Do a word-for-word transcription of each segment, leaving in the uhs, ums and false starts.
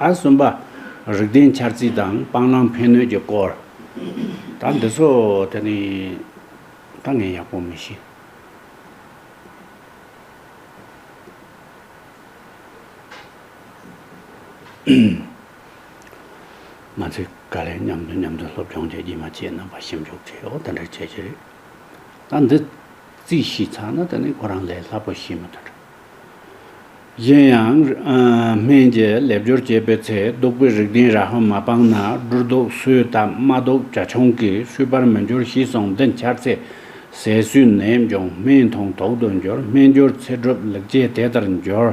ཨ་གསུམ་པ། རིགས་ལྡན་འཆར་རྩིས་དང་སྤང་བླང་ཕན་གནོད་ཀྱི་སྐོར། ད་འདི་ཚོ་དེ་ནི་ད་ངས་ཡག་པོ་མི་ཤེས། ང་ཚོས་ག་ལེར་མཉམ་དུ་མཉམ་དུ་སློབ་སྦྱོང་བྱས་རྗེས་མ་བྱས་རྣམ་པ་ཞིབ་འཇུག་བྱས་འོ་དེ་འདྲ་བྱས་ཀྱི་རེད། ད་འདི་རྩིས་ཤེས་ཚར་ན་དེ་ནི་ཁོ་རང་ལས་སླ་པོ་ཤེས་མི་ཐུབ། གཞན་ཡང་། ཨ། སྨན་གྱི་ལས་སྦྱོར་བྱེད་པའི་ཚེ་བདུག་པའི་རིགས་ལྡན་ར་ཧུ་མ་སྤངས་ན་སྦྲུལ་ལྡོག་སོས་བཏབ། རྨ་ལྡོག་བྱ་ཁྱུང་གིས་སོས་པར་མི་འགྱུར། ཞེས་གསུངས། འདི་འཆར་ཚེ་ཟས་སོས་ནད་འབྱུང་། སྨན་འཐུང་དོག་ཏུ་འགྱུར། སྨན་སྦྱོར་ཚེ་སྒྲུབ་ལེགས་བྱས་དེ་ལྟར་འགྱུར།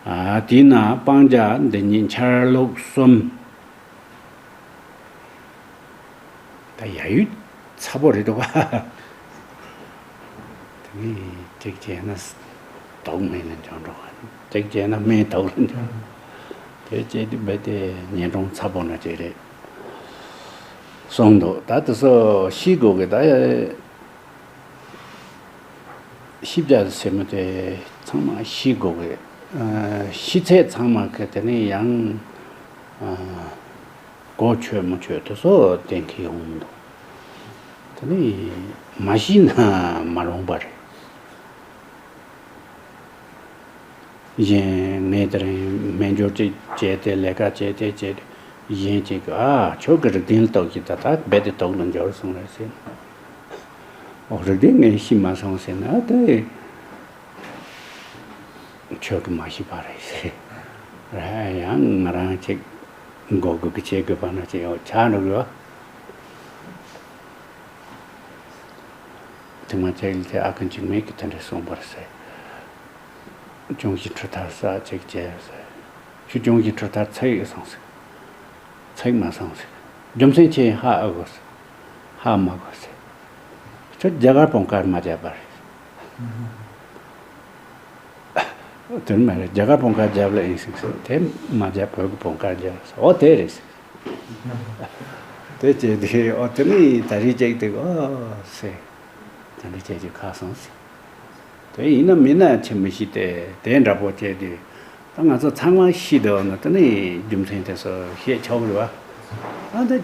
ཨ། དེས་ན་སྤང་བྱ་འདི་ཉིད་འཆར་ལུགས་གསུམ། ད་ཡ་ཡུལ་ཚ་པོ་རེད་འདུག་ག་དེ་ནས་གཅིག་བྱས་ན་དོགས་སྨན་ལ་འཇོག་འགྲོ་བ། གཅིག་བྱས་ན་སྨན་དོགས་ལ་འཇོག་དེ་བྱས་དུས་རྦད་དེ་ཉེན་རྟོག་ཚ་པོ་ན་ཅིག་རེད་གསུངས་འདུག་ད་དེ་ཚོ་ཤེས་དགོས་གི་ད་ཡ། ཤེས་བྱ་ཟེར་མི་དེ་ཚང་མ་ཤེས་དགོས་གི་ཨ། ཤེས་ཚད་ཚང་མ་གི་དེ་ནས་ཡང་ཨ། གོ་ཆོད་མི་ཆོད་དེ་ཚོ་གཏན་འཁེལ་ཡོང་མི་འདུག་དེ་ནས་མ་ཤེས་ན་མ་རུང་བ་རེད། གཞན་ངས་དེ་རིང་སྨན་སྦྱོར་ཅིག་བྱས་ཏེ་ལས་ཀ་བྱས་ཏེ་བྱས་ཏེ་གཞན་ཅིག་གིས་ཨ་ཁྱོད་ཀྱི་རིགས་ལྡན་ལ་གཏོགས་ཀྱི་ད་ལྟ་རྦད་དེ་དོགས་ལ་འབྱོར་སོང་རེད་ཟེར། ཨོ་རིགས་ལྡན་ངས་ཤེས་མ་སོང་ཟེར་ན་དེ་ཁྱོད་ཀྱིས་མ་ཤེས་པ་རེད་ཟེར། རེད་ཡང་ང་རང་ཅིག་མགོ་སྒུར་གི་བྱེད་དགོས་པ་ན་ཅིག་ཡོད་ཆགས་འགྲོ་གི་ཡོད། དེ་མ་ཚད་ལ་དེ་ཨ་ཁུ་འཇིགས་མེད་ཀྱིས་དེ་འདྲ་གསུངས་པར་ཟེར། ཅུང་ཞིག་ཁྲུ་ཐར་ས་ཅིག་བྱས་ཟེར། ཁྱོད་ཅུང་ཞིག་ཁྲུ་ཐར་ཚིག་སོང་ཟེར། ཚིག་མ་སོང་ཟེར། རྒྱུ་མཚན་ཆེ་ཧ་ཨ་དགོས་ཟེར། ཧ་མ་གོ་ཟེར། ཁྱོད་རྒྱ་གར་པང་དཀར་མ་བརྒྱབ་པ་རེད། དོན་མ་རེད་རྒྱ་གར་པང་དཀར་རྒྱབ་ལ་ཡིན་ཟིག་ཟེར་དེ་མ་རྒྱབ་བོད་ཀྱི་པང་དཀར་རྒྱབ་ཟེར་ཨོ་དེ་རེད་ཟིག་དེ་བྱས་དེ་ཨོ་དེ་ནི་ད་རེས་ཅིག་དེ་ཨོ་ཟེར་དེ་འདྲ་བྱས་ཀྱི་ཁ་སང་ཟིག་དེ་ཡིན་ན་མིན་ན་ཆེ་མི་ཤེས་ཏེ་དེ་འདྲ་པོ་བྱས་ཏེ་ད་ང་ཚོ་ཚང་མ་ཤེས་འདུག་ན་དེ་ནི་རྒྱུ་མཚན་དེ་ཚོ་ཤེས་ཆོག་རེད་བ། ཨ་ད་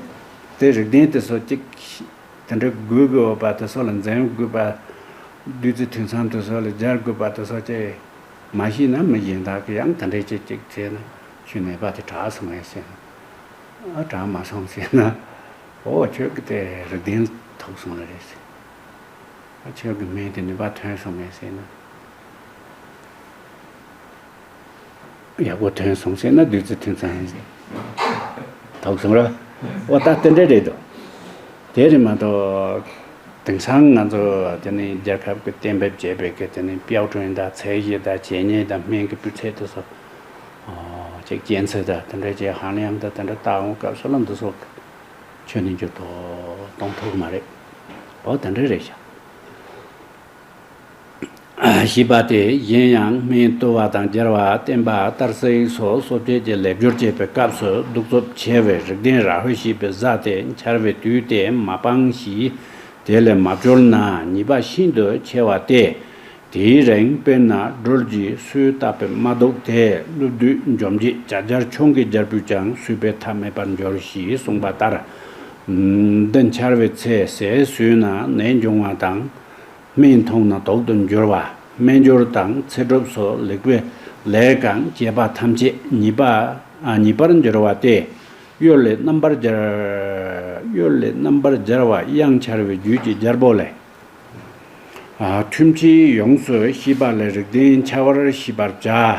དེ་རིགས་ལྡན་དེ་ཚོ་གཅིག་དེ་འདྲ་དགོས་དགོས་པ་དེ་ཚོ་ལ་འཛེམ་དགོས་པ། བདུད་རྩི་ཐུན་མཚམས་དེ་ཚོ་ལ་སྦྱར་དགོས་པ་དེ་ཚོ་ཅེ། མ་ཤེས་ན་མི་གཞན་དག་གིས་ཡང་དེ་འདྲ་ཅིག་ཅིག་བྱས་ན་ཁྱོད་ནད་པ་དེ་དྲག་སོང་ངས་ཟེར་ན། ཨ་དྲག་མ་སོང་ཟེར་ན། ཨོ་ཁྱོད་ཀྱི་དེ་རིགས་ལྡན་ཐུག་སོང་ལ་རེད་ཟེར། ཨ་ཁྱོད་ཀྱི་སྨན་དེ་ནུས་པ་ཐོན་སོང་ངས་ཟེར་ན། ཡག་པོ་ཐོན་སོང་ཟེར་ན་བདུད་རྩི་ཐུན་མཚམས་ཐོག་སོང་ར། ཨོ་ད་དེ་འདྲ་རེད་དོ། དེ་རེད་མ་གཏོགས། དེང་སང་ང་ཚོ་དེ་ནི་རྒྱལ་ཁབ་ཀྱི་གཏན་འབེབས་བྱས་པའི་གི་དེ་ནི་དཔྱ་བྲུན་དང་ཚད་གཞི་དང་བྱས་ཉེས་དང་སྨན་གྱི་སྤུས་ཚད་དེ་ཚོ། ཨོ་ཅིག་སྐྱེན་ཚད་དང་དེ་འདྲ་ཅིག་ཧང་ལེ་ཡང་དང་དེ་འདྲ་བལྟ་འོང་སྐབས་སུ་ལ་འདི་ཚོ་ཁྱོན་ནས་འགྱུར་ལྡོག་གཏོང་ཐུབ་མ་རེད། ཨོ་དེ་འདྲ་རེད་ཤག་ཞེས་པ་སྟེ་གཞན་ཡང་སྨན་བཏུ་བ་དང་སྦྱར་བ་བསྟེན་པ་གཏར་བསྲེག་སོགས་གསོ་དཔྱད་ཀྱི་ལས་སྦྱོར་བྱེད་པའི་སྐབས་སུ་གདུག་རྩུབ་ཆེ་བའི་རིགས་ལྡན་ར་ཧུ་ཞེས་པའི་གཟའ་དེ་འཆར་བའི་དུས་དེ་མ་སྤངས་ཤིང་དེ་ལས་མ་བཅོལ་ན་ཉེས་པ་ཤིན་ཏུ་ཆེ་བ་སྟེ། དེའི་རིང་དཔེར་ན་སྦྲུལ་གྱིས་སོས་བཏབ་པའི་རྨ་བདུག་དེ་ཀླུ་བདུད་འཇོམས་བྱེད་བྱ་རྒྱལ་ཁྱུང་གི་རྒྱལ་པོས་ཀྱང་སོས་པའི་ཐབས་མེད་པར་འགྱུར་ཞེས་གསུངས་པ་ལྟར། འདི་འཆར་བའི་ཚེ་ཟས་ཟོས་ན་ནད་འབྱུང་བ་དང་། སྨན་འཐུངས་ན་དོག་ཏུ་འགྱུར་བ། སྨན་སྦྱོར་དང་ཚེ་སྒྲུབ་སོགས་ལེགས་པའི་ལས་གང་བྱེད་པ་ཐམས་ཅད་ཉེས་པ་ཨ་ཉེས་པར་འགྱུར་བ་སྟེ། གཡོ་ལས་རྣམ་པར་སྦྱར། གཡོ་ལས་རྣམ་པར་སྦྱར་བ་དབྱངས་འཆར་བའི་རྒྱུད་ཀྱི་རྒྱལ་པོ་ལས། ཨ་ཐུན་གྱིས་ཡོངས་སུ་ཤེས་པ་ལས་རིགས་ལྡན་འཆར་བར་ཤེས་པར་བྱ།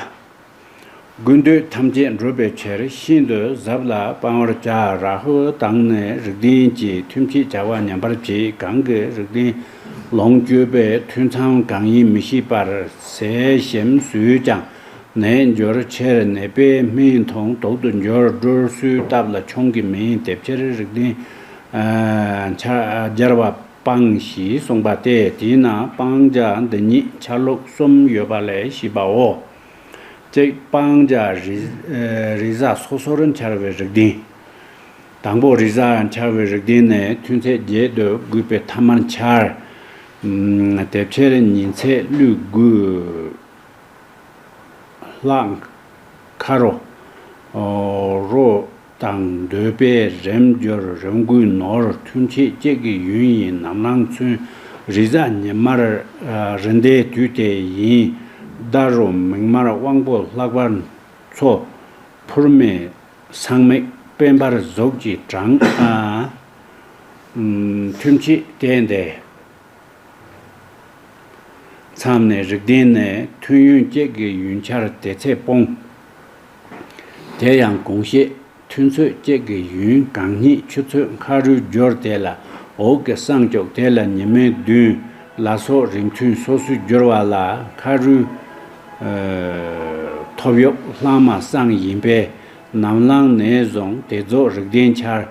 དགོས་འདོད་ཐམས་ཅད་འགྲུབ་པའི་ཕྱིར་ཤིན་ཏུ་ཟབ་ལ་སྤང་བར་བྱ། རཱ་ཧུ་དང་ནི་རིགས་ལྡན་གྱི་ཐུན་གྱིས་བྱ་བ་ཉམས་པར་བྱེད། གང་གི་རིགས་ལྡན་ལོངས་སྤྱོད་པའི་ཐུན་མཚམས་གང་ཡིན་མི་ཤེས་པར་ཟས་ཞིམ་ཟོས་ཀྱང་ནད་འབྱུང་ཕྱིར་ནད་པས་སྨན་འཐུངས་དོག་ཏུ་འགྱུར། སྦྲུལ་སོས་བཏབ་ལ་ཁྱུང་གིས་མིན། དེ་ཕྱིར་རིགས་ལྡན་ཨ་འཆར་སྦྱར་བ་སྤང་ཞེས་གསུངས་པ་སྟེ། དེས་ན་སྤང་བྱ་འདི་ཉིད་འཆར་ལུགས་གསུམ་ཡོད་པ་ལས་ཤེས་པའོ། གཅིག་སྤང་བྱ་རེས་རེས་གཟའ་སོ་སོར་འཆར་བའི་རིགས་ལྡན། དང་པོ་རེས་གཟའ་འཆར་བའི་རིགས་ལྡན་ནི་ཐུན་ཚད་བརྒྱད་དུ་བགོས་པའི་ཐ་མར་འཆར། དེ་ཕྱིར་ཉིན་ཚད་ཀླུ་དགུ། ལྷག་ཁ་རོ། དང་འདོད་པས་རེམ་འབྱོར་རེམ་དགུས་ནོར། ཐུན་ཕྱེད་གཅིག་གི་ཡུན་ཡིན་ནམ་ལངས་ཚུན། རེས་གཟའ་ཉི་མར་རེ་འདའི་དུས་དེ་ཡིན། ཟླ་རོ་མིག་དམར་དབང་པོ་ལྷག་པར་མཚོ། ཕུར་མེ་སང་མིག་སྤེན་པར་གཟུགས་ཀྱི་གྲངས། ཨ། ཨམ། ཐུན་ཕྱེད་དེ་འདས། མཚམས་ནས་རིགས་ལྡན་ནས། ཐུན་ཡུན་གཅིག་གི་ཡུན་ཆར་དེ་ཚེ་སྤོང་། དེ་ཡང་གུང་བཤད་ཐུན་ཚོད་གཅིག་གི་ཡུན་གང་སྙེད་ཆུ་ཚོད་མཁའ་རུས་སྦྱོར་དེ་ལ་འོག་གི་བསང་བཅུག་དེ་ལ་ཉི་མའི་བདུན་ལ་སོགས་རིམ་ཐུན་སོ་སོའི་སྦྱོར་བ་ལ་མཁའ་རུས། ཨ། ཐོབ་ཡོད་ལྷག་མ་བསང་ཡིན་པས། ནམ་ལངས་ནས་བཟུང་དེ་རྫོགས་རིགས་ལྡན་འཆར།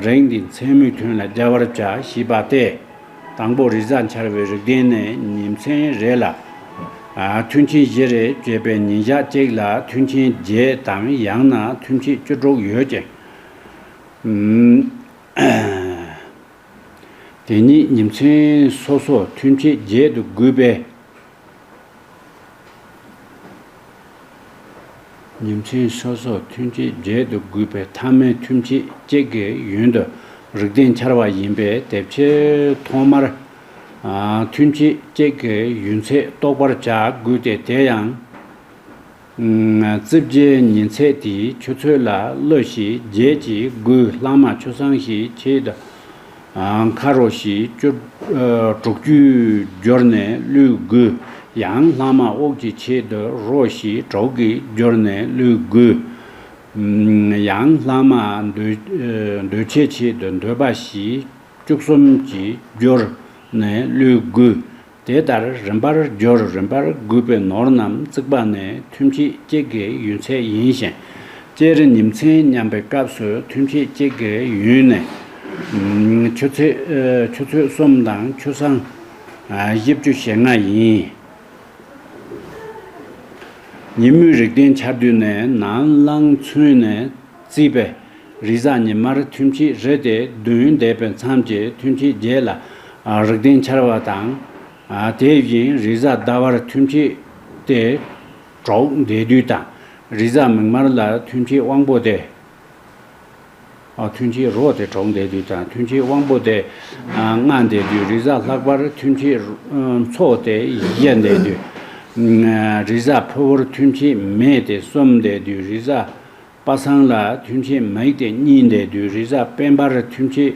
རིང་འདི་མཚན་མོའི་ཐུན་ལ་སྦྱར་བར་བྱ་ཞེས་པ་སྟེ། དང་པོ་རེས་གཟའ་འཆར་བའི་རིགས་ལྡན་ནས་ཉིན་མཚན་རེ་ལ། ཨ། ཐུན་ཆེན་བཞི་རེ་བྱས་པའི་ཉིན་ཞག་གཅིག་ལ་ཐུན་ཆེན་བརྒྱད་དམ་ཡང་ན་ཐུན་ཕྱེད་བཅུ་དྲུག་ཡོད་ཅིང་། ཨམ། དེ་ཉིད་ཉིན་མཚན་སོ་སོ་ཐུན་ཕྱེད་བརྒྱད་དུ་བགོས་པས། ཉིན་མཚན་སོ་སོ་ཐུན་ཕྱེད་བརྒྱད་དུ་བགོས་པའི་ཐ་མའི་ཐུན་ཕྱེད་གཅིག་གི་ཡུན་དུ་རིགས་ལྡན་འཆར་བ་ཡིན་པས། དེ་ཕྱིར་ཐོག་མར། ཨ། ཐུན་ཕྱེད་གཅིག་གི་ཡུན་ཚད་རྟོགས་པར་བྱ་དགོས་ཏེ། དེ་ཡང་། ཨ། རྩིབས་བརྒྱད་ཉིན་ཚད་དེའི་ཆུ་ཚོད་ལ་བློས་ཤིང་བརྒྱད་ཀྱིས་བགོས། ལྷག་མ་ཆུ་བསང་ཞིང་ཆེད་དུ། ཨ། མཁའ་རོ་ཞིང་བཅུ། ཨ། དྲུག་ཅུས་སྦྱོར་ནས་བློས་བགོས། ཡང་ལྷག་མ་དབུགས་ཀྱི་ཆེད་དུ་རོ་ཞིང་དྲུག་གིས་སྦྱོར་ནས་བློས་བགོས། ཨམ། ཡང་ལྷག་མ་འདོད། ཨ། འདོད་ཆེད་ཆེད་དུ་འདོད་པ་ཞིང་བཅུ་གསུམ་གྱིས་སྦྱོར་ནས་བློས་བགོས། དེ་ལྟར་རིམ་པར་སྦྱོར་རིམ་པར་བགོས་པའི་ནོར་རྣམས་བརྩིགས་པ་ནི་ཐུན་ཕྱེད་གཅིག་གི་ཡུན་ཚད་ཡིན་ཞིང་། སྤྱིར་ཉིན་མཚན་མཉམ་པའི་སྐབས་སུ་ཐུན་ཕྱེད་གཅིག་གི་ཡུན་ནི། ཨམ། ཆུ་ཚོད། ཨ། ཆུ་ཚོད་གསུམ་དང་ཆུ་སྲང་། ཨ། བཞི་བཅུ་ཞེ་ལྔ་ཡིན། ཉིན་མོའི་རིགས་ལྡན་འཆར་དུས་ནས་ནམ་ལངས་ཚུན་ནས་བརྩིས་པས། རེས་གཟའ་ཉི་མར་ཐུན་ཕྱེད་རེ་སྟེ་བདུན་འདས་པའི་མཚམས་ཀྱི་ཐུན་ཕྱེད་བརྒྱད་ལ། ཨ། རིགས་ལྡན་འཆར་བ་དང་། ཨ། དེ་བཞིན་རེས་གཟའ་ཟླ་བར་ཐུན་ཕྱེད་དེ་དྲུག་འདས་དུས་དང་། རེས་གཟའ་མིག་དམར་ལ་ཐུན་ཕྱེད་དབང་པོ་དེ། ཨ། ཐུན་ཕྱེད་རོ་དེ་དྲུག་འདས་དུས་དང་། ཐུན་ཕྱེད་དབང་པོ་དེ། ཨ། ལྔ་འདས་དུས། རེས་གཟའ་ལྷག་པར་ཐུན་ཕྱེད། ཨ། མཚོ་དེ་བཞི་འདས་དུས། ཨ། རེས་གཟའ་ཕུར་བུར་ཐུན་ཕྱེད་མེ་དེ་གསུམ་འདས་དུས། རེས་གཟའ་པ་སངས་ལ་ཐུན་ཕྱེད་མིག་དེ་གཉིས་འདས་དུས། རེས་གཟའ་སྤེན་པར་ཐུན་ཕྱེད།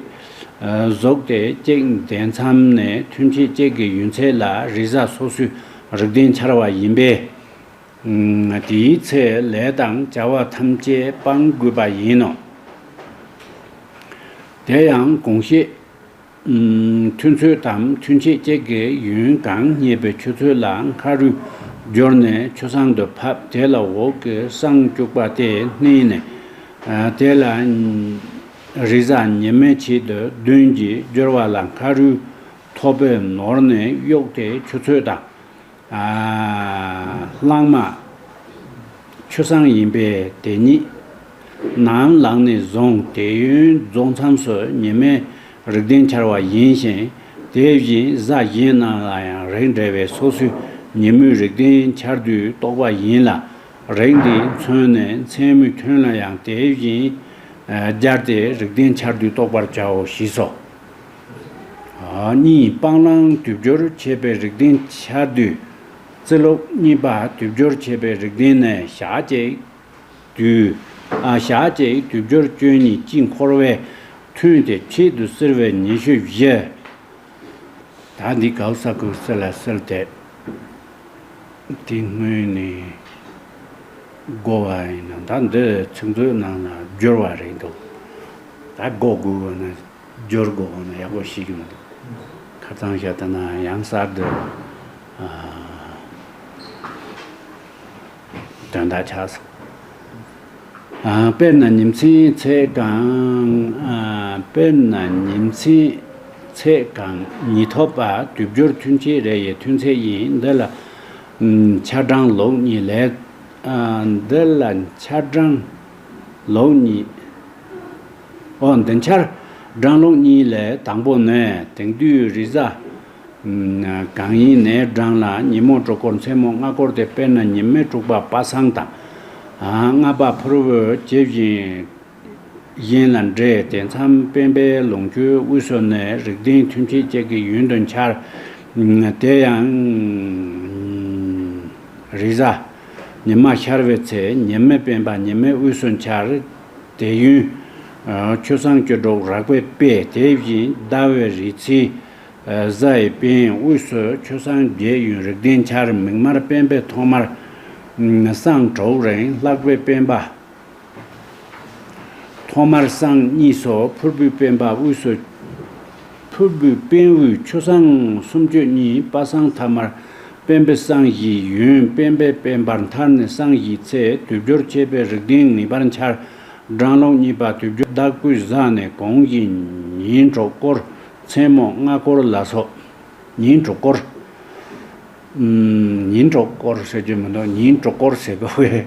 ཨ། གཟུགས་དེ་གཅིག་འདས་མཚམས་ནས་ཐུན་ཕྱེད་གཅིག་གི་ཡུན་ཚད་ལ་རེས་གཟའ་སོ་སོའི་རིགས་ལྡན་འཆར་བ་ཡིན་པས། ཨ། དེའི་ཚེ་ལས་དང་བྱ་བ་ཐམས་ཅད་སྤང་དགོས་པ་ཡིན་ནོ། དེ་ཡང་གུང་བཤད། ཨ། ཐུན་ཚོད་དམ་ཐུན་ཕྱེད་གཅིག་གི་ཡུན་གང་སྙེད་པའི་ཆུ་ཚོད་ལ་མཁའ་རུས་སྦྱོར་ནས་ཆུ་བསང་དུ་ཕབ། དེ་ལ་འོག་གི་བསང་བཅུག་པ་སྟེ་བསྣན་ནས། ཨ། དེ་ལ་རེས་གཟའ་ཉི་མའི་ཆེད་དུ་བདུན་གྱིས་སྦྱོར་བ་ལ་མཁའ་རུས་ཐོབ་པའི་ནོར་ནས་གཡུགས་ཏེ་ཆུ་ཚོད་དང་། ཨ། ལྷག་མ་ཆུ་བསང་ཡིན་པས། དེ་ཉིད་ནམ་ལངས་ནས་བཟུང་དེ་ཡུན་རྫོགས་མཚམས་སུ་ཉི་མའི་རིགས་ལྡན་འཆར་བ་ཡིན་ཞིང་། དེ་བཞིན་གཟའ་གཞན་རྣམས་ལ་ཡང་རིགས་འགྲེ་བས། སོ་སོའི་ཉིན་མོའི་རིགས་ལྡན་འཆར་དུས་རྟོགས་པ་ཡིན་ལ། རིགས་འདི་མཚོན་ནས་མཚན་མོའི་ཐུན་ལ་ཡང་དེ་བཞིན་སྦྱར་ཏེ་རིགས་ལྡན་འཆར་དུས་རྟོགས་པར་བྱའོ་ཞེས་སོ། ཨ། གཉིས། སྤང་བླང་དུས་སྦྱོར་བྱེད་པའི་རིགས་ལྡན་འཆར་དུས། རྩི་ལུགས་གཉིས་པ། དུས་སྦྱོར་བྱེད་པའི་རིགས་ལྡན་ནས་ཞག་གཅིག་དུས། ཨ། ཞག་གཅིག་དུས་སྦྱོར་བཅུ་གཉིས་དཀྱིལ་འཁོར་བའི་ཐུན་དེ་ཆེད་དུ་བསིལ་བའི་ཉི་ཤུ་བཞི། ད་འདི་གའུ་ས་ཁུག་སི་ལ་སིལ་ཏེ། དེ་སྔོན་ནས་དགོ་བ་ཡིན་ན། ད་འདི་ཚིག་མཛོད་ནང་ལ་སྦྱོར་བ་རེད་འདུག་ད་དགོ་དགོས་བ་ན་སྦྱོར་དགོས་བ་ན་ཡག་པོ་ཞིག་མི་འདུག་ཁ་སང་བཤད་ད་ན་ཡང་གསར་དུ། ཨ། དོན་དག་ཆགས་སོང་། ཨ། དཔེར་ན་ཉིན་མཚན་ཚེས་གང་། ཨ། དཔེར་ན་ཉིན་མཚན་ཚེས་གང་ཉིན་ཐོབ་པ་དུས་སྦྱོར་ཐུན་ཕྱེད་རེ་ཡི་ཐུན་ཚད་ཡིན། འདི་ལ། ཨམ། ཆ་གྲངས་ལུགས་གཉིས་ལས། ཨ། འདི་ལ་ཆ་གྲངས་ལུགས་གཉིས། ཨོ། འདི་ཆ་གྲངས་ལུགས་གཉིས་ལས་དང་པོ་ནི། དེང་དུས་རེས་གཟའ་གང་ཡིན་ནའི་གྲངས་ལ་ཉིན་མོ་དྲུག་སྐོར། མཚན་མོ་ལྔ་སྐོར་ཏེ། དཔེར་ན་ཉི་མའི་དྲུག་པ་པ་སངས་དང་། ཨ། ལྔ་པ་ཕུར་བུ། དེ་བཞིན་ གཞན་ལ་འདྲེས། དེ་མཚམས་སྤེན་པའི་ལོངས་སྤྱོད་དབུས་སུ་གནས། རིགས་ལྡན་ཐུན་བྱེད་ཅིག་གི་ཡུན་དུ་འཆར། དེ་ཡང་རེས་གཟའ་ཉི་མ་ཤར་བའི་ཚེ་ཉི་མའི་སྤེན་པ་ཉི་མའི་དབུས་སུ་འཆར། དེ་ཡུན་ཆུ་སྲང་བཅུ་དྲུག་རགས་པས་སྤེལ། དེ་བཞིན་ཟླ་བའི་རེས་ཚེས་གཟའ་ཡི་སྤེན་དབུས་སུ་ཆུ་སྲང་བརྒྱད་ཡུན་རིགས་ལྡན་འཆར། མིག་དམར་སྤེན་པའི་ཐོག་མར་སྲང་དྲུག་རིང་ལྷག་པའི་སྤེན་པ། ཐོག་མར་སྲང་གཉིས་སོ། ཕུར་བུའི་སྤེན་པ་དབུས་སུ། ཕུར་བུའི་སྤེན་དབུས་ཆུ་སྲང་སུམ་ཅུ་གཉིས། པ་སངས་ཐ་མར་སྤེན་པའི་སྲང་བཞི་ཡུན་སྤེན་པའི་སྤེན་པར་མཐར་ནི་སྲང་བཞིའི་ཚེ་དུས་སྦྱོར་ཆད་པའི་རིགས་ལྡན་ངེས་པར་འཆར། སྦྲང་ལོག་གཉིས་པ་དུས་སྦྱོར་ཟླ་དགུའི་གཟའ་ནས་གུང་གཞི་ཉིན་དྲུག་སྐོར། མཚན་མོ་སྔ་སྐོར་ལ་སོགས། ཉིན་དྲུག་སྐོར། ཉིན་དྲུག་སྐོར་ཟེར་རྒྱུ་མི་འདུག་ཉིན་དྲུག་སྐོར་ཟེར་དགོས་པས།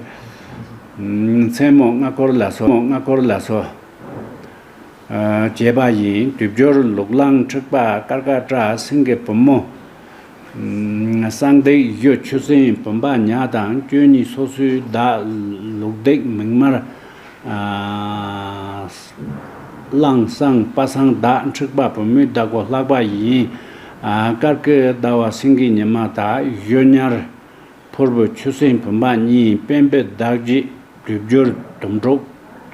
མཚན་མོ་སྔ་སྐོར་ལ་སོགས། སྔ་སྐོར་ལ་སོགས། བྱས་པ་ཡིན། དུས་སྦྱོར་ལུག་གླང་འཁྲིག་པ་ཀར་ཀ་ཊ་སེང་གེ་བུ་མོ། གསང་སྟེགས་གཞུ་ཆུ་སྲིན་བུམ་པ་ཉ་དང་བཅུ་གཉིས། སོ་སོའི་ཟླ་ལུག་ལྡེག་མིག་དམར། གླང་བསང་པ་སངས་ཟླ་འཁྲིག་པ་བུ་མོའི་ཟླ་སྒོ་ལྷག་པ་ཡིན། སྐར་ཁུ་ཟླ་བ་སེང་གེ་ཉི་མ་དང་གཞུ་ཉར་ཕུར་བུ་ཆུ་སྲིན་བུམ་པ་གཉིས། སྤེན་པའི་ཟླ་བརྒྱད་དུས་སྦྱོར་དུམ་དྲུག་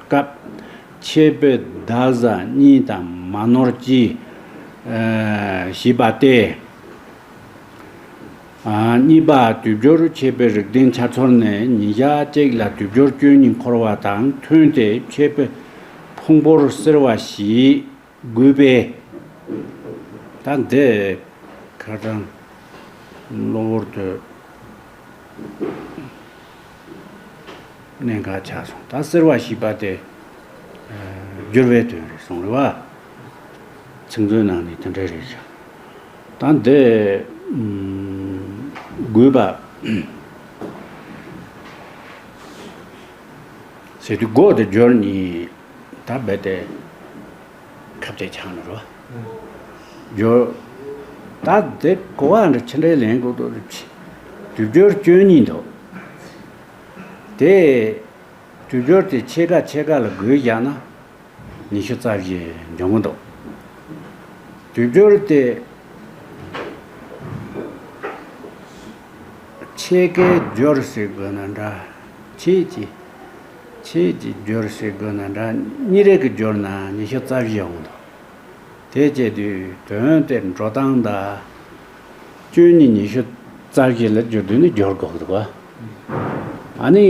སྐབས། ཆད་པའི་ཟླ་གཟའ་གཉིས་དང་མ་ནོར་གྱི་བཞི་པ་སྟེ། གཉིས་པ་དུས་སྦྱོར་ཆད་པའི་རིགས་ལྡན་འཆར་ཚོར་ནས་ཉིན་ཞག་གཅིག་ལ་དུས་སྦྱོར་བཅུ་གཉིས་འཁོར་བ་དང་མཐུན་ཏེ་ཆད་པའི་ཕུང་པོར་སེར་བ་བཞི་དགོས་པས། ད་འདི་ཁ་སང་གློ་བུར་དུ་གནད་འགག་ཆགས་སོང་། ད་སེར་བ་བཞི་པ་དེ་འགྱུར་བའི་དོན་རེད་གསུངས་རེད་བ། ཚིག་མཛོད་ནང་ནས་དེ་འདྲ་རེད་ཤག་ད་འདི་དགོས་པ་ཟེར་དུས་སྒོ་དེ་སྦྱོར་གཉིས་ད་རྦད་དེ་ཁ་གཏད་ཆགས་ནས་རོ། སྦྱོར། ད་དེ་གོ་བ་འདྲ་ཆི་འདྲའི་ལེན་དགོས་འདུག་དུས་སྦྱོར་བཅུ་གཉིས་འདུག་དེ་དུས་སྦྱོར་དེ་ཕྱེད་ཀ་ཕྱེད་ཀ་ལ་བགོས་བཞག་ན་ཉི་ཤུ་རྩ་བཞི་འབྱུང་གི་འདུག་དུས་སྦྱོར་དེ་ཕྱེད་ཀའི་སྦྱོར་ཟེར་དགོས་ན་འདྲ། ཕྱེད་ཀྱི། ཕྱེད་ཀྱི་སྦྱོར་ཟེར་དགོས་ན་འདྲ། གཉིས་རེ་གི་སྦྱོར་ན་ཉི་ཤུ་རྩ་བཞི་འོང་འདུག་དེ་བྱས་དུས་དོན་དེ་འགྲོ་སྟངས་དང་། བཅུ་གཉིས་ཉི་ཤུ་རྩ་བཞི་ལ་སྦྱོར་དུས་ནི་སྦྱོར་དགོས་འདུག་ག་ཨ་ནི།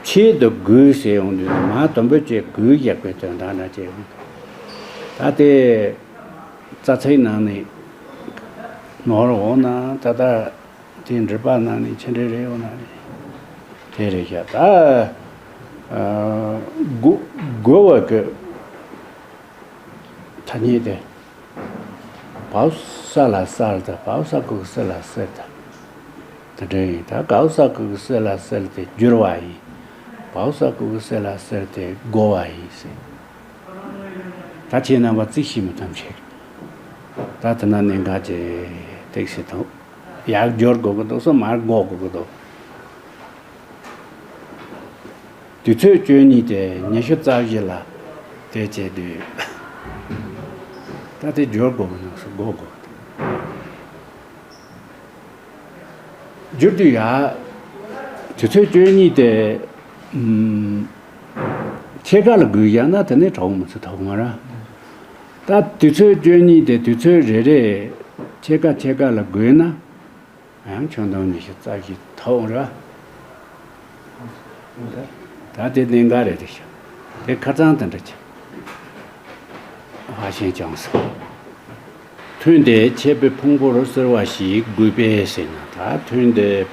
ཕྱེད་དུ་བགོས་ཟེར་ཡོང་དུས་ནི་མ་དུམ་བུ་བཅས་བགོས་བཞག་པའི་དོན་དག་འདྲ་བྱས་ཡོང་། ད་དེ། རྩ་ཚིག་ནང་ནས་ནོར་འོང་ན་ད་ལྟ་དེ་འགྲེལ་པ་ནང་ནས་ཆི་འདྲ་རེད་འོང་ན་རེད། དེ་རེད་ཤག་ད་ཨ་དགོས་དགོས་པ་གི་ཐ་སྙད་དེ། བའོ་ས་ལ་སལ་དང་བའོ་ས་གུ་གུ་སི་ལ་སིལ་དང་། དེ་འདྲ་ཡིན། ད་གའོ་ས་གུ་གུ་སི་ལ་སིལ་དེ་བསྒྱུར་བ་ཡིན། བའོ་ས་གུ་གུ་སི་ལ་སིལ་དེ་བགོ་བ་ཡིན་ཟེར། ད་ཁྱེད་རྣམ་པ་རྩིས་ཤེས་མི་ཐམས་ཅད། ད་དེ་ན་གནད་འགག་ཅིག་ཏིག་ཙི་འདུག་ཡར་སྦྱོར་དགོས་ཀྱི་འདུག་སོ་མར་བགོ་དགོས་ཀྱི་འདུག་དུས་ཚོད་བཅུ་གཉིས་དེ་ཉི་ཤུ་རྩ་བཞི་ལ་དེ་བྱས་དུས། ད་དེ་སྦྱོར་དགོས་ཀྱི་འདུག་སོ་བགོ་དགོས་ཀྱི་འདུག་བསྒྱུར་དུས་ཡ། དུས་ཚོད་བཅུ་གཉིས་དེ། ཨམ། ཕྱེད་ཀ་ལ་བགོས་བཞག་ན་དེ་ནས་གྲོགས་མི་ཚོ་ཐོག་མ་ར། ད་དུས་ཚོད་བཅུ་གཉིས་དེ་དུས་ཚོད་རེ་རེ་ཕྱེད་ཀ་ཕྱེད་ཀ་ལ་བགོས་ན། ཡང་ཆུང་དང་ཉི་ཤུ་རྩ་བཞི་ཐོག་ར། ད་དེ་གནད་འགག་རེད་དེ་ཤག་དེ་ཁ་སང་དེ་འདྲ་ཆགས། ཧ་ཤེས་ཀྱང་སོང་། ཐུན་དེ་ཆད་པའི་ཕུང་པོར་སེར་བ་ཞིག་དགོས་པས་ཟེར་ན། ད་ཐུན་དེ་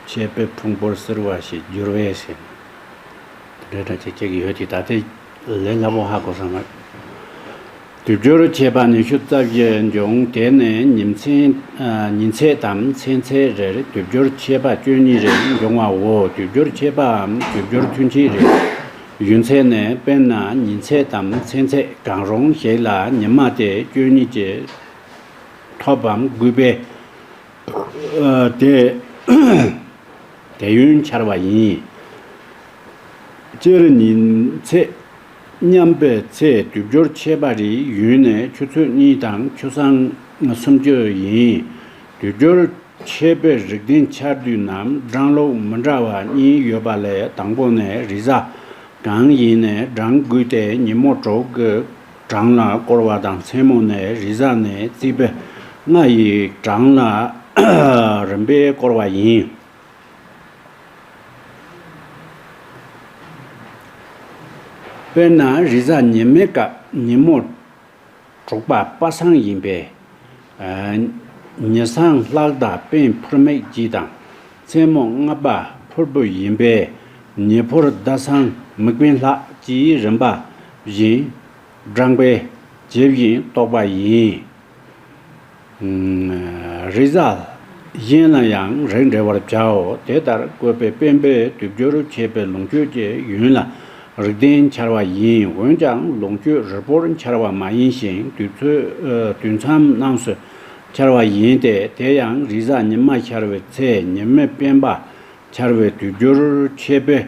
ཆད་པའི་ཕུང་པོར་སེར་བ་ཞིག་འགྱུར་བས་ཟེར་ན། དེ་འདྲ་ཅིག་ཅིག་ཡོད་དེ་ད་དེ་ལས་སླ་པོ་ཧ་གོ་སོང་ང་། དུས་སྦྱོར་ཆད་པ་ཉི་ཤུ་རྩ་བཞི་འབྱུང་། དེ་ནི་ཉིན་མཚན་ཉིན་ཚད་དམ་ཚེས་ཚད་རེར་དུས་སྦྱོར་ཆད་པ་བཅུ་གཉིས་རེ་འབྱུང་བའོ། དུས་སྦྱོར་ཆད་པའམ་དུས་སྦྱོར་ཐུན་ཕྱེད་རེ། ཡུན་ཚད་ནི་དཔེར་ན་ཉིན་ཚད་དམ་ཚེས་ཚད་གང་རུང་ཞིག་ལ་ཉི་མ་དེ་བཅུ་གཉིས་ཀྱི་ཐོབ་བམ་དགོས་པས། དེ་དེ་ཡུན་འཆར་བ་ཡིན། སྤྱིར་ཉིན་ཚེས་མཉམ་པའི་ཚེས་དུས་སྦྱོར་ཕྱེད་པ་རེའི་ཡུན་ནི་ཆུ་ཚོད་གཉིས་དང་ཆུ་སྲང་སུམ་ཅུ་ཡིན། དུས་སྦྱོར་ཕྱེད་པའི་རིགས་ལྡན་ཆར་དུས་རྣམས་གྲངས་ལུགས་མི་འདྲ་བ་གཉིས་ཡོད་པ་ལས། དང་པོ་ནི་རེས་གཟའ་གང་ཡིན་ནའི་གྲངས་དགུ་སྟེ་ཉིན་མོ་དྲུག་གི་གྲངས་ལ་བསྐོར་བ་དང་། མཚན་མོ་ནི་རེས་གཟའ་ནས་རྩིས་པའི་ལྔ་ཡི་གྲངས་ལ་རིམ་པས་བསྐོར་བ་ཡིན། དཔེར་ན་རེས་གཟའ་ཉི་མའི་སྐབས་ཉིན་མོ་དྲུག་པ་པ་སངས་ཡིན་པས། ཨ། ཉི་སངས་ལྷག་དང་དཔལ་ཕུར་མེད་ཀྱི་དང་། མཚན་མོ་ལྔ་པ་ཕུར་བུ་ཡིན་པས། ཉི་ཕུར་ཟླ་སངས་མིག་དཔེ་ལྷག་གི་རིམ་པ་བཞིན་བགྲངས་པས་ཇི་བཞིན་རྟོགས་པ་ཡིན། རེས་གཟའ་གཞན་ལ་ཡང་རིགས་འགྲེ་བར་བྱའོ། དེ་ལྟར་བཀོད་པའི་སྤེན་པའི་དུས་སྦྱོར་ཕྱེད་པའི་ལོངས་སྤྱོད་ཀྱི་ཡུན་ལ་རིགས་ལྡན་འཆར་བ་ཡིན། འོན་ཀྱང་ལོངས་སྤྱོད་རིལ་པོར་འཆར་བ་མ་ཡིན་ཞིང་། དུས་ཚོད་དུས་མཚམས་རྣམས་སུ་འཆར་བ་ཡིན་ཏེ། དེ་ཡང་རེས་གཟའ་ཉི་མ་འཆར་བའི་ཚེ་ཉི་མའི་སྤེན་པ་འཆར་བའི་དུས་སྦྱོར་ཕྱེད་པའི་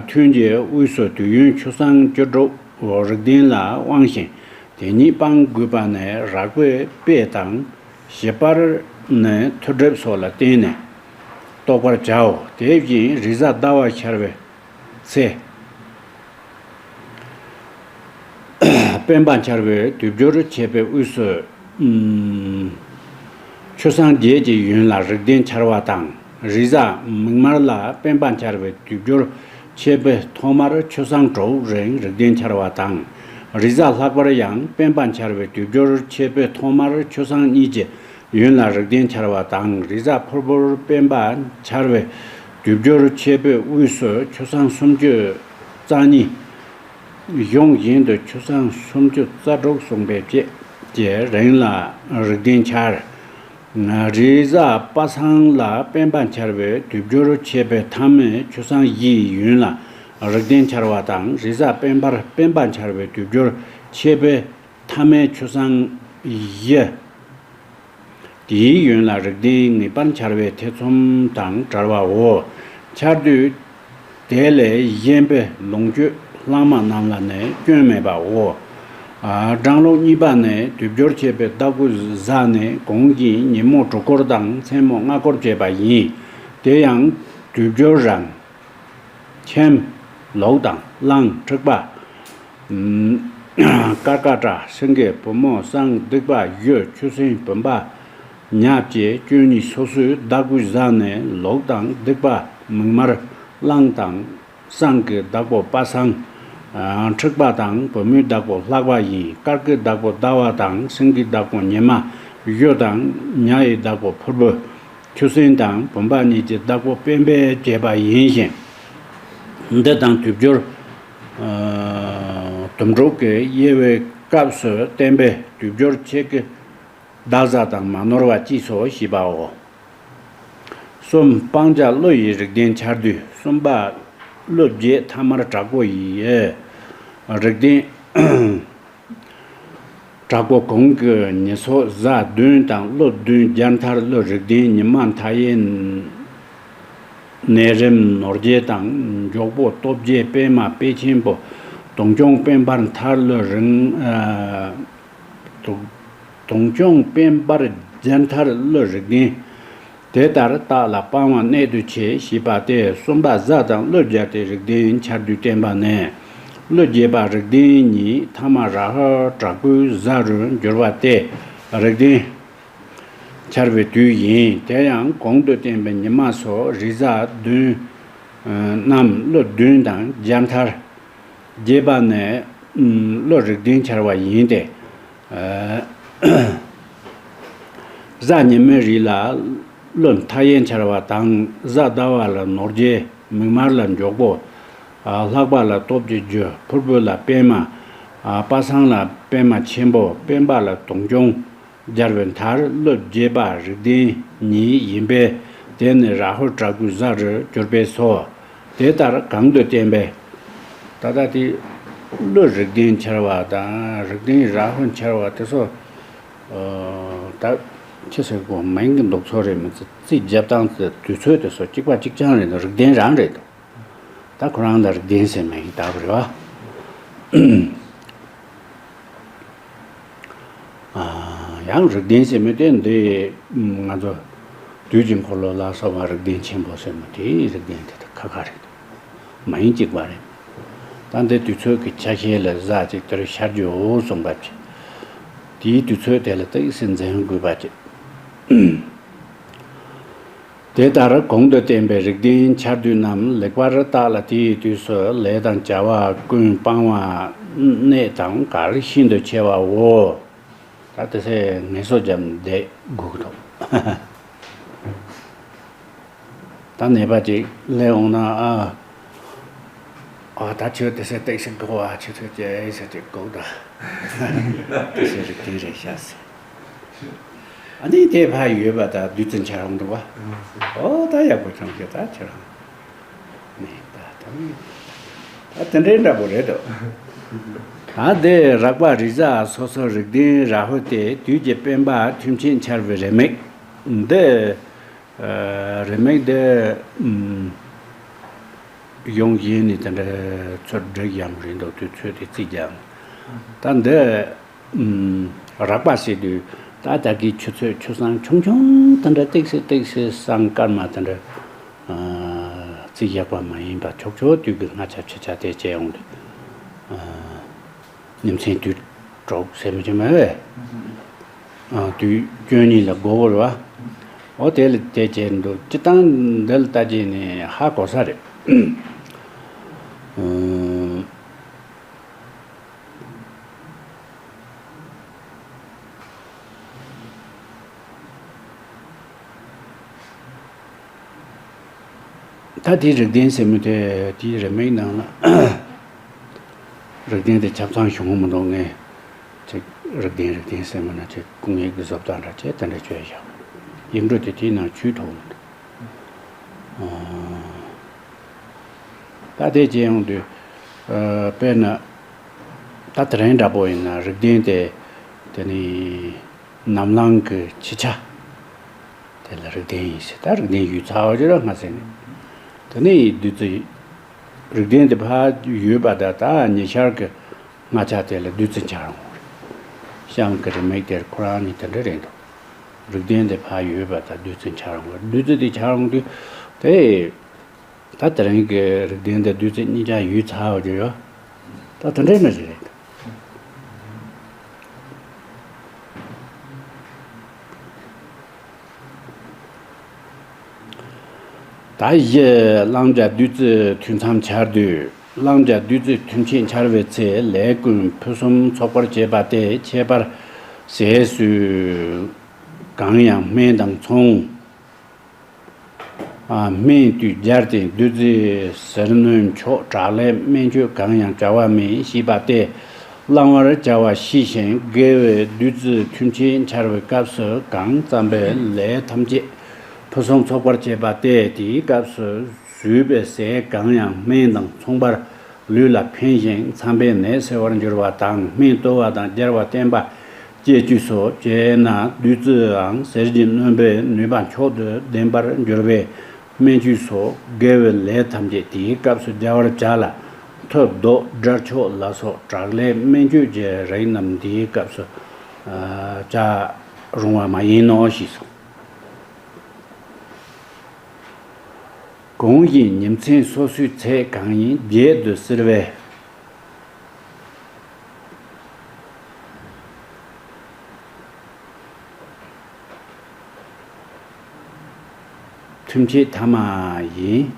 ཐུན་གྱི་དབུས་སུ་དུས་ཡུན་ཆུ་སྲང་བཅུ་དྲུག་རིགས་ལྡན་ལ་དབང་ཞིང་། དེ་ཉིད་སྤང་དགོས་པ་ནི་རགས་པའི་དཔེ་དང་། བཞི་པར་ནི་ཐུར་སྒྲིབ་སོགས་ལ་བརྟེན་ནས་རྟོགས་པར་བྱའོ། དེ་བཞིན་རེས་གཟའ་ཟླ་བ་འཆར་བའི་ཚེ། སྤེན་པ་འཆར་བའི་དུས་སྦྱོར་ཕྱེད་པའི་དབུས་སུ། ཨུམ། ཆུ་སྲང་བརྒྱད་ཀྱི་ཡུན་ལ་རིགས་ལྡན་འཆར་བ་དང་། རེས་གཟའ་མིག་དམར་ལ་སྤེན་པ་འཆར་བའི་དུས་སྦྱོར་ཕྱེད་པའི་ཐོག་མར་ཆུ་སྲང་དྲུག་རིང་རིགས་ལྡན་འཆར་བ་དང་། རེས་གཟའ་ལྷག་པར་ཡང་སྤེན་པ་འཆར་བའི་དུས་སྦྱོར་ཕྱེད་པའི་ཐོག་མར་ཆུ་སྲང་གཉིས་ཀྱི་ཡུན་ལ་རིགས་ལྡན་འཆར་བ་དང་། རེས་གཟའ་ཕུར་བུར་སྤེན་པ་འཆར་བའི་དུས་སྦྱོར་ཕྱེད་པའི་དབུས་སུ་ཆུ་སྲང་སུམ་ཅུ་རྩ་གཉིས། གཞུང་བཞིན་དུ་ཆུ་སྲང་སུམ་ཅུ་རྩ་དྲུག་གསུངས་པའི་བཅས་ཀྱི་རིང་ལ་རིགས་ལྡན་འཆར། རེས་གཟའ་པ་སངས་ལ་སྤེན་པ་འཆར་བའི་དུས་སྦྱོར་ཕྱེད་པའི་ཐ་མའི་ཆུ་སྲང་བཞིའི་ཡུན་ལ་རིགས་ལྡན་འཆར་བ་དང་། རེས་གཟའ་སྤེན་པར་སྤེན་པ་འཆར་བའི་དུས་སྦྱོར་ཕྱེད་པའི་ཐ་མའི་ཆུ་སྲང་བཞི། དེའི་ཡུན་ལ་རིགས་ལྡན་ངེས་པར་འཆར་བའི་ཐེ་ཚོམ་དང་བྲལ་བའོ། འཆར་དུས་དེ་ལས་གཞན་པའི་ལོངས་སྤྱོད་ལྷག་མ་རྣམས་ལ་ནི་སྐྱོན་མེད་པའོ། ཨ། གྲངས་ལུགས་གཉིས་པ་ནི་དུས་སྦྱོར་ཕྱེད་པའི་ཟླ་དགུ་གཟའ་ནི་གོང་བཞིན་ཉིན་མོ་དྲུག་སྐོར་དང་མཚན་མོ་ལྔ་སྐོར་བྱེད་པ་ཡིན། དེ་ཡང་དུས་སྦྱོར་རང་ཁྱིམ། ལུག་དང་གླང་། འཁྲིག་པ། ཀར་ཀ་ཊ། སེང་གེ། བུ་མོ། སྲང་། སྡིག་པ། གཞུ། ཆུ་སྲིན། བུམ་པ། ཉ་བཅས་བཅུ་གཉིས་སོ་སོའི་ཟླ་དགུའི་གཟའ་ནི་ལུག་དང་། སྡིག་པ། མིག་དམར། གླང་དང་། སྲང་གི་བདག་པོ་པ་སངས། འཁྲིག་པ་དང་བུ་མོའི་བདག་པོ་ལྷག་པ་ཡིན། སྐར་གྱི་བདག་པོ་ཟླ་བ་དང་། སེང་གེའི་བདག་པོ་ཉི་མ། གཞུ་དང་། ཉ་ཡི་བདག་པོ་ཕུར་བུ། ཆུ་སྲིན་དང་བུམ་པ་གཉིས་ཀྱི་བདག་པོ་སྤེན་པས་བྱས་པ་ཡིན་ཞིང་། འདི་དང་དུས་སྦྱོར་དུམ་དྲུག་གི་དབྱེ་བའི་སྐབས་སུ་བསྟན་པའི་དུས་སྦྱོར་ཕྱེད་ཀྱི་ཟླ་གཟའ་དང་མ་ནོར་བ་གཅིག་སོགས་ཞེས་པའོ། གསུམ། སྤང་བྱ་ཀླུ་ཡི་རིགས་ལྡན་འཆར་དུས། གསུམ་པ། ཀླུ་བརྒྱད་ཐ་མར་དྲག་པོ་ཡི་རིགས་ལྡན། དྲག་པོ་གོང་གི་ཉི་ཚོགས་གཟའ་བདུན་དང་ཀླུ་བདུན་རྒྱལ་མཐར་ཀླུ་རིགས་ལྡན། ཉི་མ་མཐའ་ཡས་ནད་རིམས་ནོར་རྒྱལ་དང་། མགྱོགས་པོ་སྟོབས་རྒྱལ་པད་མ་དཔལ་ཆེན་པོ། དུང་སྐྱོང་སྤེན་པར་མཐར་ཀླུ་རིགས། ཨ། དུང་དུང་སྐྱོང་སྤེན་པར་རྒྱལ་མཐར་ཀླུ་རིགས་ལྡན། དེ་ལྟར་བརྟགས་ལ་སྤང་བ་གནད་དུ་ཆེ་ཞེས་པ་སྟེ། གསུམ་པ་གཟའ་དང་ཀླུ་རྒྱལ་ཏེ་རིགས་ལྡན་འཆར་དུས་བསྟན་པ་ནི། ཀླུ་རྒྱལ་པ་རིགས་ལྡན་ཉིད་ཐ་མ་ར་ཧུ་དྲག་པོའི་གཟའ་རུ་འགྱུར་བ་སྟེ་རིགས་ལྡན་འཆར་བའི་དུས་ཡིན། དེ་ཡང་གོང་དུ་བསྟན་པའི་ཉི་མ་སོགས་རེས་གཟའ་བདུན་རྣམས་ཀླུ་བདུན་དང་རྒྱལ་མཐར་རྒྱས་པ་ནི་ཀླུ་རིགས་ལྡན་འཆར་བ་ཡིན་ཏེ། གཟའ་ཉི་མའི་རིགས་ལ་ཀླུ་མཐའ་ཡས་འཆར་བ་དང་། གཟའ་ཟླ་བ་ལ་ནོར་རྒྱལ། མིག་དམར་ལ་མགྱོགས་པོ། ལྷག་པ་ལ་སྟོབས་ཀྱི་རྒྱུ། ཕུར་བུ་ལ་པད་མ། པ་སངས་ལ་པད་མ་ཆེན་པོ། སྤེན་པ་ལ་དུང་སྐྱོང་སྦྱར་བའི་མཐར་ཀླུ་རྒྱལ་པ་རིགས་ལྡན་ཉིད་ཡིན་པས། དེ་ནི་རཱ་ཧུ་དྲག་པོའི་གཟའ་རུ་གྱུར་པས་སོ། དེ་ལྟར་གོང་དུ་བསྟན་པའི། ད་ལྟ་དེ་ཀླུ་རིགས་ལྡན་འཆར་བ་དང་རིགས་ལྡན་རཱ་ཧུ་འཆར་བ་དེ་ཚོ། ད་ཅི་ཟེར་དགོས། མིང་གི་འདུག་ཚོད་རེད་མི་ཚེ་རྩིས་རྒྱབ་སྟངས་དེ་དུས་ཚོད་དེ་ཚོ་གཅིག་པ་གཅིག་རྐྱང་རེད་འདུག་རིགས་ལྡན་རང་རེད་འདུག་ད་ཁོ་རང་ལ་རིགས་ལྡན་ཟེར་མིང་བཏགས་པ་རེད་བ། ཨ། ཡང་རིགས་ལྡན་ཟེར་མི་དེ་འདི་ང་ཚོ་དུས་ཀྱི་འཁོར་ལོ་ལ་སོགས་པ་རིགས་ལྡན་ཆེན་པོ་ཟེར་མི་དེའི་རིགས་ལྡན་དེ་དག་ཁ་ཁ་རེད། མིང་གཅིག་པ་རེད། ད་འདི་དུས་ཚོད་ཀྱི་ཆ་ཤས་ལ་ཟ་ཅིག་དེར་ཤར་རྒྱུའོ་གསུངས་པ་ཅིག་དེའི་དུས་ཚོད་དེ་ལ་ཏོག་ཙམ་འཛིན་དགོས་པ་ཅིག་དེ་ལྟར་གོང་དུ་བསྟན་པའི་རིགས་ལྡན་འཆར་སྡུད་རྣམས་ལེགས་པར་བརྟགས་ལ་དེའི་དུས་སུ་ལས་དང་བྱ་བ་ཀུན་སྤང་བ་གནད་དང་གལ་ཤིན་ཏུ་ཆེ་བའོ། ད་དེ་ཚེ་ངལ་གསོ་རྒྱབ་བསྡད་དགོས་ཀྱི་འདུག་ད་ནད་པ་ཅིག་སླེབས་འོང་ན། ཨ། ཨ། ད་ཁྱོད་དེ་ཚེ་ཏོག་ཙམ་སྒུག་ཨ། ཁྱོད་ཚོས་ཅི་ཟེར་ཅིག་སྒུག་ད། དེ་ཚེ་རིགས་ལྡན་རེད་ཤག་ཟེར། ཨ་ནི་དེ་ཕར་ཡོད་པ་ད་བདུད་རྩི་འཆར་འོང་འདུག་བ། ཨོ་ད་ཡག་པོ་བྱུང་ཤག་ད་ཁྱོད་རང་། ནས་ད་ད་ད་དེ་འདྲའི་འདྲ་པོ་རེད་དོ། ད་དེ་རགས་པ་རི་གཟར་སོ་སོར་རིགས་ལྡན་ར་ཧུ་སྟེ་དུས་ཀྱི་སྤེན་པ་ཐུན་ཕྱེད་འཆར་བའི་རེ་མིག་འདི། ཨ། རེ་མིག་འདི་ཨམ། གཞུང་གཞན་ནས་དེ་འདྲ་ཚུར་བསྒྲིགས་ཡང་རེད་འདུག་དུས་ཚོད་དེ་རྩིས་ཀྱང་། ད་འདི། ཨུམ། རགས་པ་ཟེར་དུས་ད་ད་གི་ཆུ་ཚོད་ཆུ་སྲང་ཆུང་ཆུང་དེ་འདྲ་ཏོག་ཙམ་ཏོག་ཙམ་སྲང་སྐར་མ་དེ་འདྲ། ཨ། རྩིས་ཡག་པ་མ་ཡིན་པ་ཆོག་ཆོག་དུས་ཀྱི་སྔ་ཆ་ཕྱི་ཆ་དེ་བྱས་ཡོང་དུས། ཨ། ཉིན་མཚན་དུས་དྲུག་ཟེར་མི་ཆོག་མ་རེད། ཨ། དུས་བཅུ་གཉིས་ལ་འགོར་གི་རེད་བ། འོ་དེ་ལ་དེ་བྱས་འདུག་སྤྱིར་བཏང་འདི་ལ་ལྟ་རྒྱུ་ནི་ཧ་གོ་ས་རེད། ཨུམ། ད་དེའི་རིགས་ལྡན་ཟེར་མི་དེ་དེའི་རེ་མིག་ནང་ལ་རིགས་ལྡན་དེ་ཆ་ཚང་བྱུང་མི་འདུག་ངས་ཅིག་རིགས་ལྡན་རིགས་ལྡན་ཟེར་མི་ན་ཅིག་སྐུ་ངལ་གྱི་བཟོ་ལྟ་འདྲ་བྱས་དེ་འདྲ་བྱས་བཞག་ཡིག་འབྲུ་དེ་དེའི་ནང་ཆུད་ཐུབ་མི་འདུག་ད་དེ་བྱས་ཡོང་དུས། ཨ། དཔེར་ན། ད་དེ་རིང་འདྲ་པོ་ཡིན་ན་རིགས་ལྡན་དེ། དེ་ནི། ནམ་ལངས་ཀྱི་ཕྱི་ཆ། དེ་ལ་རིགས་ལྡན་ཡིན་ཟེར། ད་རིགས་ལྡན་ཡོད་ཚར་བ་ཅིག་ར་སྔ་ས་ནས། དེ་ནི་བདུད་རྩི། རིགས་ལྡན་དེ་ཕར་ཡོད་པ་ད་ད་ཉི་ཤར་གྱི་སྔ་ཆ་དེ་ལ་བདུད་རྩི་འཆར་འོང་རེད། གཤམ་གྱི་རེ་མིག་དེར་ཁོ་རང་ནི་དེ་འདྲ་རེད་འདུག་རིགས་ལྡན་དེ་ཕར་ཡོད་པ་ད་བདུད་རྩི་འཆར་འོང་རེད། བདུད་རྩི་དེ་འཆར་འོང་དུས་དེ། ད་དེ་རིང་གི་རིགས་ལྡན་དེ་བདུད་རྩི་གཉིས་ཆ་ཡོད་ཚར་བ་ཅིག་ཡོད། ད་དེ་འདྲའི་ནི་རེད། ད་གཞི་གླང་བྱ་བདུད་རྩི་ཐུན་མཚམས་འཆར་དུས། གླང་བྱ་བདུད་རྩི་ཐུན་ཕྱེད་འཆར་བའི་ཚེ་ལས་ཀུན་ཕུན་སུམ་ཚོགས་པར་བྱེད་པ་སྟེ། ཁྱད་པར་ཟས་སུ་གང་ཡང་སྨན་དང་མཚུངས། ཨ། སྨན་དུས་སྦྱར་ཏེ་བདུད་རྩི་ཟས་སྣོད་མཆོག་དྲག་ལས་སྨན་བཅོས་གང་ཡང་བྱ་བ་མེད་ཞེས་པ་སྟེ། བླང་བར་བྱ་བ་ཤེས་ཤིང་དགེ་བའི་བདུད་རྩི་ཐུན་ཕྱེད་འཆར་བའི་སྐབས་སུ་གང་བརྩམས་པའི་ལས་ཐམས་ཅད་ཕུན་སུམ་ཚོགས་པར་བྱེད་པ་སྟེ། དེའི་སྐབས་སུ་ཟོས་པའི་ཟས་གང་ཡང་སྨན་དང་མཚུངས་པར་ལུས་ལ་ཕན་ཞིང་མཚམས་པའི་ནད་སེལ་བར་འགྱུར་བ་དང་། སྨན་བཏུ་བ་དང་སྦྱར་བ་བསྟེན་པ་སྐྱེ་བཅུག་སོ། བྱས་ན་བདུད་རྩིའང་ཟས་ཀྱི་སྣོན་པའི་ནུས་པ་མཆོག་ཏུ་ལྡན་པར་འགྱུར་བས་སྨན་བཅོས་སོ། དགེ་བའི་ལས་ཐམས་ཅད་དེའི་སྐབས་སུ་བྱ་བར་བྱ་ལ། མཐུ་བཟློག་དགྲ་བཅོམ་ལ་སོགས་དྲག་ལས་སྨན་བཅོས་ཀྱི་རིགས་རྣམས་དེའི་སྐབས་སུ་བྱ་རུང་བ་མ་ཡིན་ནོ་ཞེས་གསུངས། གོང་བཞིན་ཉིན་མཚན་སོ་སོའི་ཚད་གང་ཡིན་བརྒྱད་དུ་བསིལ་བས། ཐུན་ཕྱེད་ཐ་མ་ཡིན།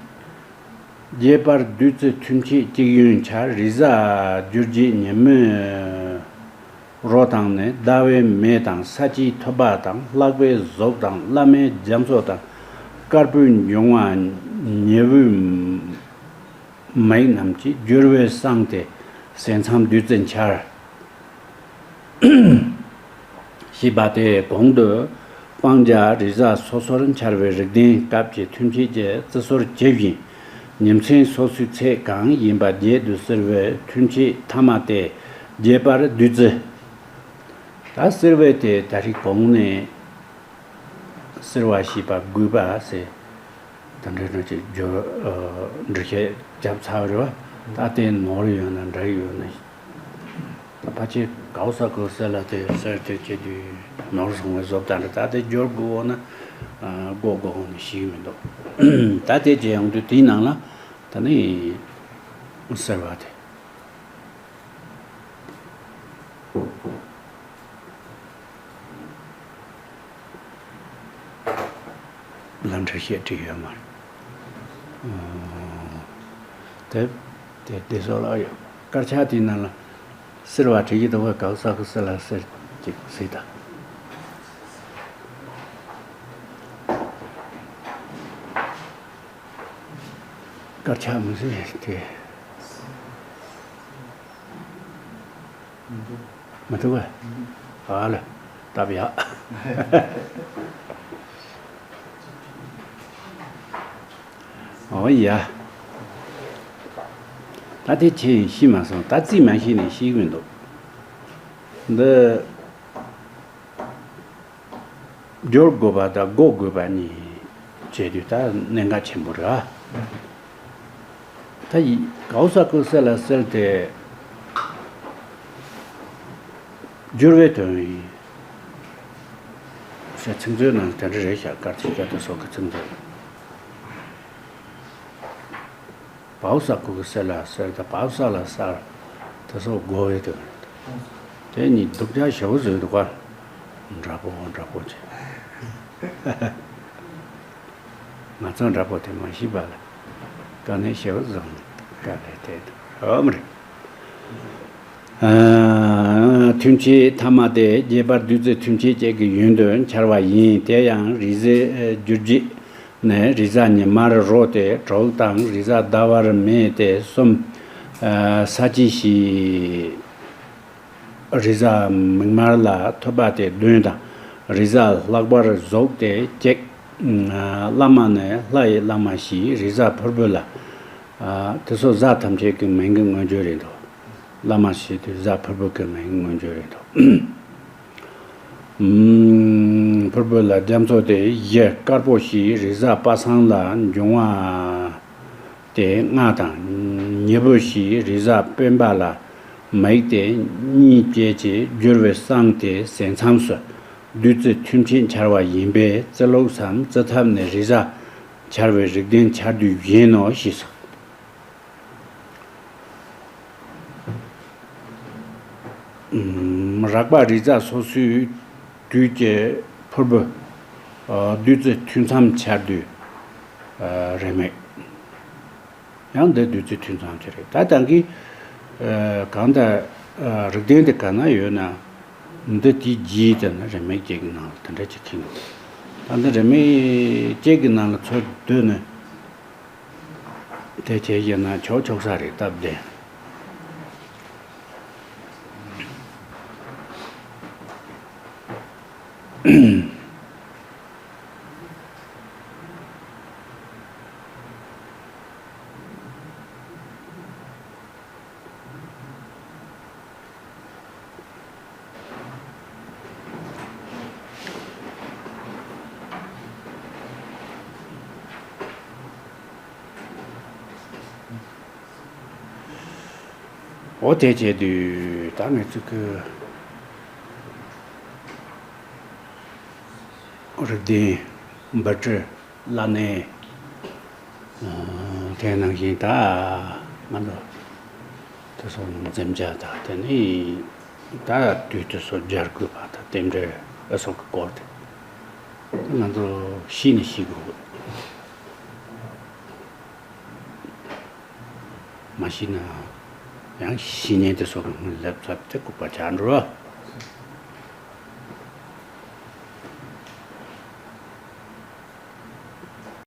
བརྒྱད་པར་བདུད་རྩི་ཐུན་ཕྱེད་གཅིག་ཡུན་འཆར། རེས་གཟའ་བསྒྱུར་བརྒྱད་ཉིན་མོའི་རོ་དང་ནི། ཟླ་བའི་མེ་དང་ས་བྱིའི་ཐུབ་པ་དང་། ལྷགས་པའི་གཟུགས་དང་བླ་མའི་རྒྱ་མཚོ་དང་། དཀར་པོའི་འབྱུང་བ་ཉེ་བོའི་མིག་རྣམས་ཀྱིས་བསྒྱུར་བས་བསངས་ཏེ་ཟས་མཚམས་བདུད་རྩི་འཆར། ཞེས་པ་སྟེ་གོང་དུ་སྤང་བྱ་རེས་གཟའ་སོ་སོར་འཆར་བའི་རིགས་ལྡན་སྐབས་ཀྱི་ཐུན་ཕྱེད་ཀྱི་རྩི་སོར་ཇི་བཞིན་ཉིན་མཚན་སོ་སོའི་ཚད་གང་ཡིན་པ་བརྒྱད་དུ་བསིལ་བའི་ཐུན་ཕྱེད་ཐ་མ་སྟེ། བརྒྱད་པར་བདུད་རྩི། ད་བསིལ་བའི་དེ་ད་རེས་གོང་ནས་བསིལ་བ་ཞེས་པ་དགུ་པ་ཟེར། ད་འདྲ་འདྲ་ཅིག་སྦྱོར་འགྲེལ་བཤད་བརྒྱབ་ཚར་བ་རེད་བ། ད་དེ་ནོར་ཡོད་ན་འདྲ་ཡོད་ན། ད་ཕལ་ཆེར་གའུ་ས་གོ་ས་ལ་དེ་ཟེར་དེ་བྱེད་དུས་ནོར་སོང་བའི་བཟོ་ལྟ་འདྲ། ད་དེ་སྦྱོར་དགོས་འོ་ན་དགོས་དགོས་འོ་ན་ཤེས་ཀྱི་མི་འདུག་ད་དེ་བྱེད་ཡོང་དུས་དེའི་ནང་ལ་ད་ནི་ཟེར་བ་དེ། ལ་འགྲེལ་བཤད་བྲིས་ཡོད་མ་རེད། དེ་དེ་དེ་སོགས་ལ་ཡོད། དཀར་ཆག་དེའི་ནང་ལ་སེར་བ་བྲིས་ཀྱི་འདུག་ག་གའུ་ས་གོ་ས་ལ་སེར་ཅིག་སྲིད་ད། དཀར་ཆག་མི་སྲིད་དེ། མི་འདུག་གས། ཨ་ལ། སྟབས་ཡག་ཨོ་ཡ། ད་དེ་ཁྱེད་ཤི་མ་སོང་། ད་རྩིས་མ་ཤེས་ནས་ཤི་གི་མི་འདུག་འདི། སྦྱོར་དགོས་པ་དང་འགོག་དགོས་པ་གཉིས་བྱེད་དུས་ད་གནད་འགག་ཆེན་པོ་རེད། ད་ཡི་གའུ་ས་གོ་ས་ལ་སེར་དེ་སྦྱོར་བའི་དོན་ཡིན་ཟེར། ཚིག་མཛོད་ནང་དེ་འདྲ་རེད་ཤག་དཀར་ཆག་དེ་སོགས་ཀྱི་ཚིག་མཛོད། བའོ་ས་གོ་གི་སེ་ལ་སེར་དང་བའོ་ས་ལ་སར་དེ་སོགས་དགོས་པའི་དོན་རེད། དེ་གཉིས་སྡུག་ཅག་ཞེ་པོ་བཟོས་འདུག་ག་འདྲ་པོ་འདྲ་པོ་བྱས། ང་ཚོ་འདྲ་པོ་དེ་མ་ཤེས་པ་ལ་དཀའ་གནད་ཞེ་པོ་བཟོ་དཀའ་ལས་དེ་འདུག་ཨོ་མ་རེད། ཐུན་ཆད་ཐ་མ་སྟེ་རྒྱས་པར་བདུད་རྩི་ཐུན་ཆད་བཅས་ཀྱི་ཡོན་དུ་འཆར་བ་ཡིན། དེ་ཡང་རིགས་ཚོགས་སྦྱོར་བྱེད་ནས་རེས་གཟའ་ཉི་མར་རོ་སྟེ་དྲུག་དང་། རེས་གཟའ་ཟླ་བར་མེ་སྟེ་གསུམ། ས་བཅད་བཞི། རེས་གཟའ་མིག་དམར་ལ་ཐུབ་པ་སྟེ་བདུན་དང་། རེས་གཟའ་ལྷག་པར་གཟུགས་སྟེ་གཅིག་བླ་མ་ནི་ལྷ་ཡི་བླ་མ་བཞི། རེས་གཟའ་ཕུར་བུ་ལ། དེ་སོགས་གཟའ་ཐམས་ཅད་ཀྱི་མིང་གི་མངོན་བརྗོད་རེད་འདུག་བླ་མ་ཞེས་དུས་གཟའ་ཕུར་བུ་གི་མིང་མངོན་བརྗོད་རེད་འདུག་ཕུར་བུ་ལ་རྒྱ་མཚོ་སྟེ་བཞི། དཀར་པོ་བཞི། རེས་གཟའ་པ་སངས་ལ་འབྱུང་བ་སྟེ་ལྔ་དང་། ཉི་བུ་བཞི། རེས་གཟའ་སྤེན་པ་ལ་མིག་སྟེ་གཉིས་བཅས་ཀྱི་སྦྱོར་བའི་སངས་ཏེ་ཟས་མཚམས་སུ་བདུད་རྩི་ཐུན་ཆད་འཆར་བ་ཡིན་པས། རྩི་ལུགས་སམ་རྩི་ཐབས་ནི་རེས་གཟའ་འཆར་བའི་རིགས་ལྡན་འཆར་དུས་བཞིན་ནོ་ཞེས་སོ། རགས་པ་རེས་གཟའ་སོ་སོའི་དུས་ཀྱི་ཕུར་བུ། བདུད་རྩི་ཐུན་མཚམས་འཆར་དུས་རེ་མིག་ཡང་འདི་བདུད་རྩི་ཐུན་མཚམས་ཀྱི་རེད། ད་ད་གིན་གང་ལྟར་རིགས་ལྡན་དེ་ག་ན་ཡོད་ན། འདི་དེའི་རྗེས་དེ་ན་རེ་མིག་གཅིག་གི་ནང་ལ་དེ་འདྲ་ཅིག་ཁེངས་འདུག་ད་འདི་རེ་མིག་གཅིག་གི་ནང་ལ་ཚུར་བསྡུས་ནས། དེ་བྱས་ཡིན་ན་ཆོག་ཆོག་ས་རེད་སྟབས་བདེ། འོ་དེ་བྱས་དུས་ད་ངེད་ཚོ་གི་རིགས་ལྡན་འབུ་ཊི། བླ་གནས། དེ་ནང་བཞིན་ད་ང་ཚོ་དེ་ཚོ་འཛེམ་བྱ་དང་དེ་ནི་ད་དུས་དེ་ཚོ་སྦྱར་དགོས་པ་དང་རྟེན་འབྲེལ་ཨ་སོགས་ཀྱི་སྐོར་དེ་ང་ཚོ་ཤེས་ནི་ཤེས་དགོས། མ་ཤེས་ན་ཡང་ཤེས་ཉེན་དེ་ཚོ་སླེབས་ཚར་དེ་ལྐུགས་པ་ཆགས་འགྲོ།